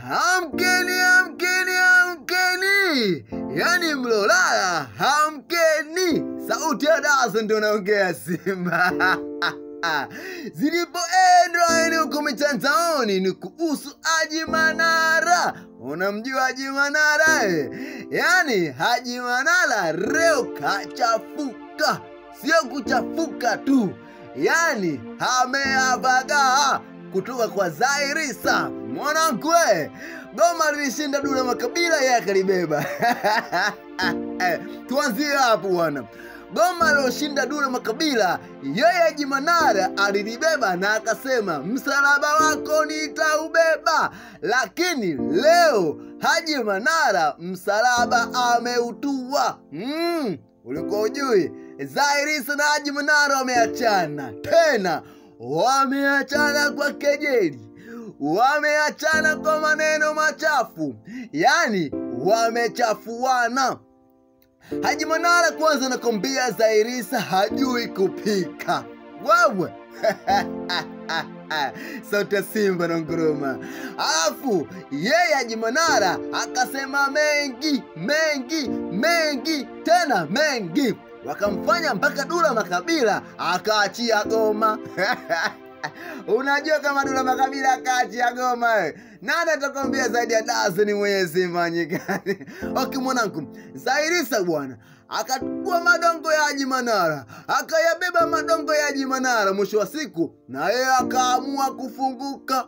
Amkeni, amkeni, amkeni! Yaani mlolala, amkeni! Sauti ya Dazo ndio naongea Simba. Zilipoendwa huko mitandaoni ni kuhusu Haji Manara. Unamjua Haji Manara eh? Yaani Haji Manara leo kachafuka. Sio kuchafuka tu, yaani ameavagaa kutoka kwa Zairisa. Mwanangu we, goma lilishinda Dula Makabila, yeye akalibeba. Tuanzie hapo bwana. Goma liloshinda Dula Makabila, yeye Haji Manara alilibeba na akasema msalaba wako nitaubeba. Lakini leo Haji Manara msalaba ameutua. Ulikuwa hujui? Zairisa na Haji Manara wameachana. Tena wameachana kwa kejeli, wameachana kwa maneno machafu, yaani wamechafuana. Haji Manara kwanza nakwambia Zairisa hajui kupika. Wewe sauti ya Simba na nguruma. Alafu yeye Haji Manara akasema mengi mengi mengi tena mengi, wakamfanya mpaka Dula Makabila akaachia goma. Unajua kama Dula Makabila akaachia goma eh? Nani atakwambia zaidi ya Dazo ni mwenye Simba nyikani? Okay mwanangu, Zairisa bwana akachukua madongo ya Haji Manara, akayabeba madongo ya Haji Manara, mwisho wa siku na yeye akaamua kufunguka.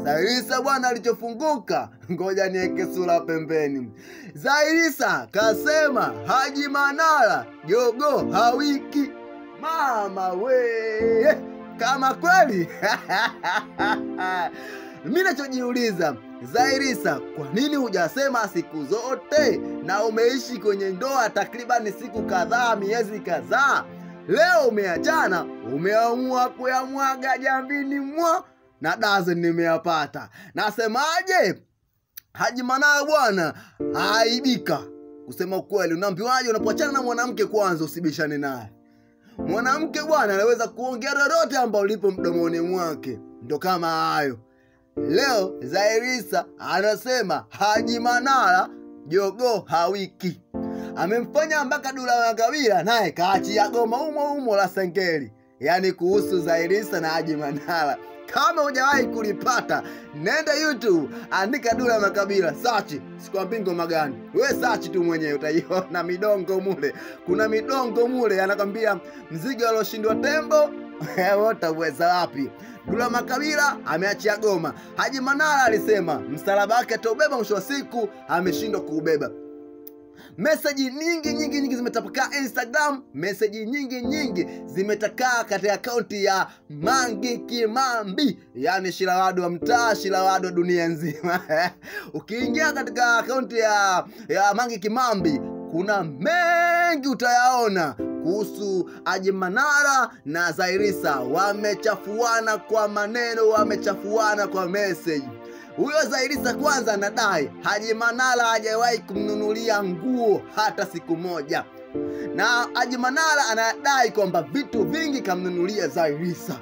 Zairisa bwana alichofunguka, ngoja niweke sura pembeni. Zairisa kasema Haji Manara jogo hawiki. Mama we, kama kweli. Mimi nachojiuliza, Zairisa, kwa nini hujasema siku zote na umeishi kwenye ndoa takriban siku kadhaa, miezi kadhaa? Leo umeachana, umeamua kuyamwaga jambini mwa na Dazo nimeyapata. Nasemaje? Haji Manara bwana aibika. Kusema ukweli, unaambiwaje unapoachana na mwanamke kwanza usibishane naye. Mwanamke bwana anaweza kuongea lolote ambalo lipo mdomoni mwake. Ndo kama hayo. Leo Zairisa anasema Haji Manara jogoo hawiki. Amemfanya mpaka Dula Makabila naye kaachia goma umo umo la sengeli. Yaani kuhusu Zairisa na Haji Manara. Kama hujawahi kulipata, nenda YouTube, andika Dula Makabila, search, sikwambii ngoma gani. Wewe search tu mwenyewe utaiona midongo mule. Kuna midongo mule anakwambia mzigo alioshindwa tembo, utaweza wapi? Dula Makabila ameachia goma. Haji Manara alisema msalaba wake ataubeba, mwisho wa siku ameshindwa kuubeba. Message nyingi nyingi nyingi zimetapakaa Instagram, message nyingi nyingi zimetakaa katika akaunti ya Mangi Kimambi, yani Shilawadu wa mtaa, Shilawadu wa dunia nzima. Ukiingia katika akaunti ya Mangi Kimambi kuna mengi utayaona kuhusu Haji Manara na Zairisa. Wamechafuana kwa maneno, wamechafuana kwa message. Huyo Zairisa kwanza anadai Haji Manara hajawahi kumnunulia nguo hata siku moja. Na Haji Manara anadai kwamba vitu vingi kamnunulia Zairisa.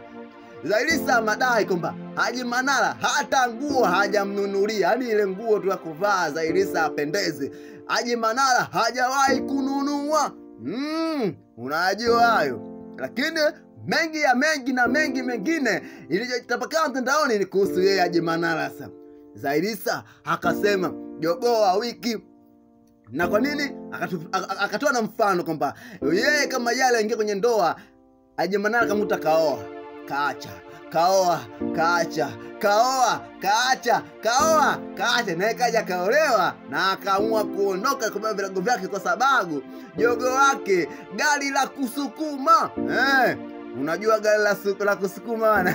Zairisa anadai kwamba Haji Manara hata nguo hajamnunulia, yaani ile nguo tu ya kuvaa Zairisa apendeze, Haji Manara hajawahi kununua. Unajua hayo. Lakini mengi ya mengi na mengi mengine iliyotapakaa mtandaoni ni kuhusu yeye Haji Manara. Sasa Zairisa akasema jogoo hawiki. Na kwa nini? Akatoa na mfano kwamba yeye kama yale aingia kwenye ndoa, Haji Manara kamuta kaoa, kaacha, kaoa, kaacha, kaoa, kaacha, kaoa, kaacha, naye kaja kaolewa na akaamua kuondoka kubeba virago vyake kwa sababu jogoo wake gari la kusukuma. Unajua gari la kusukuma bwana.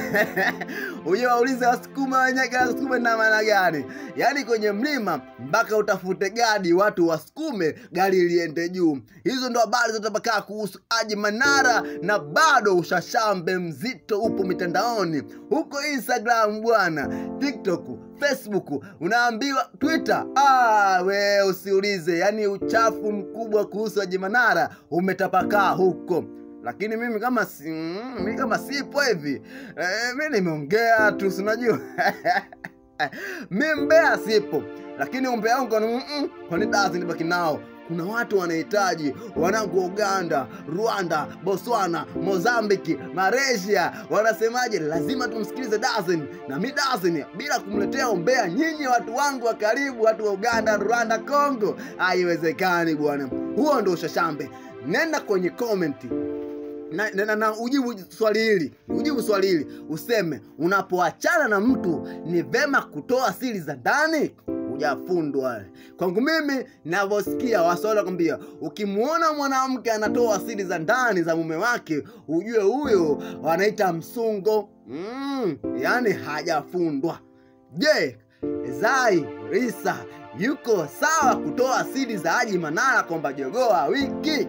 Unajua waulize wasukuma wenyewe gari la kusukuma ina maana gani? Yaani kwenye mlima mpaka utafute gari watu wasukume gari liende juu. Hizo ndo habari zotapakaa kuhusu Haji Manara, na bado ushashambe mzito upo mitandaoni. Huko Instagram bwana, TikTok, Facebook, unaambiwa Twitter. We usiulize, yaani uchafu mkubwa kuhusu Haji Manara umetapakaa huko. Lakini mimi kama sipo hivi, mimi nimeongea tu, si unajua. Mimi mbea sipo, lakini umbea wangu ni kwa nini Dazen nibaki nao? Kuna watu wanahitaji, wanangu wa Uganda, Rwanda, Botswana, Mozambique, Malaysia, wanasemaje? Lazima tumsikilize Dazen. Na mi Dazen bila kumletea umbea nyinyi watu wangu wa karibu, watu wa Uganda, Rwanda, Congo, haiwezekani bwana. Huo ndio ushashambe. Nenda kwenye comment na ujibu swali hili, ujibu swali hili, useme unapoachana na mtu ni vema kutoa siri za ndani? Hujafundwa. Kwangu mimi ninavyosikia Waswahili wakwambia, ukimuona mwanamke anatoa siri za ndani za mume wake, ujue huyo wanaita msungo. Yani hajafundwa. Je, Zailisa yuko sawa kutoa siri za Haji Manara kwamba jogoo hawiki?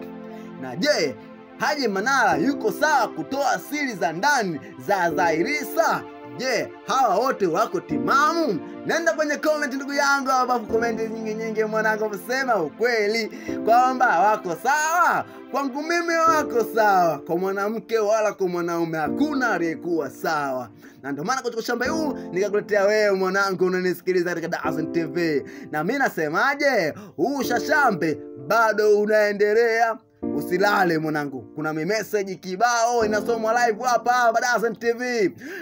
Na je, Haji Manara yuko sawa kutoa siri za ndani za Zailisa? Je, hawa wote wako timamu? Nenda kwenye comment ndugu yangu, hapo comment nyingi nyingi mwanangu, kusema ukweli kwamba wako sawa. Kwangu mimi wako sawa, kwa mwanamke wala kwa mwanaume hakuna aliyekuwa sawa. Na ndio maana kutoka shamba huu nikakuletea wewe mwanangu unanisikiliza katika Dazen TV. Na mimi nasemaje, huu shashambe bado unaendelea. Usilale mwanangu, kuna message kibao inasomwa live hapa hapa Dazen TV.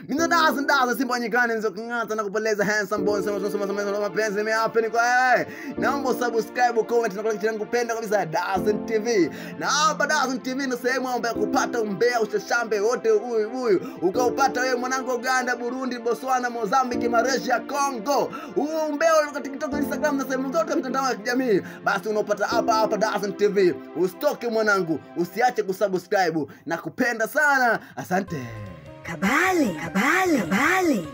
Mimi ndo Dazen, Dazen Simba nyikani nzo kung'ata na kupeleza handsome boy, sema sema sema mapenzi meape ni kwa wewe. Naomba subscribe, comment na kulike channel kupenda kabisa Dazen TV. Na hapa Dazen TV ni sehemu ambayo kupata umbea, ushashambe wote huyu huyu. Ukaupata wewe mwanangu Uganda, Burundi, Botswana, Mozambique, Malaysia, Congo. Huo umbea uko TikTok, Instagram na sehemu zote mtandao wa kijamii. Basi unaopata hapa hapa Dazen TV. Usitoke mwanangu, usiache kusubscribe na kupenda sana. Asante. Kabale, kabale, kabale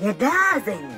ya Dazen.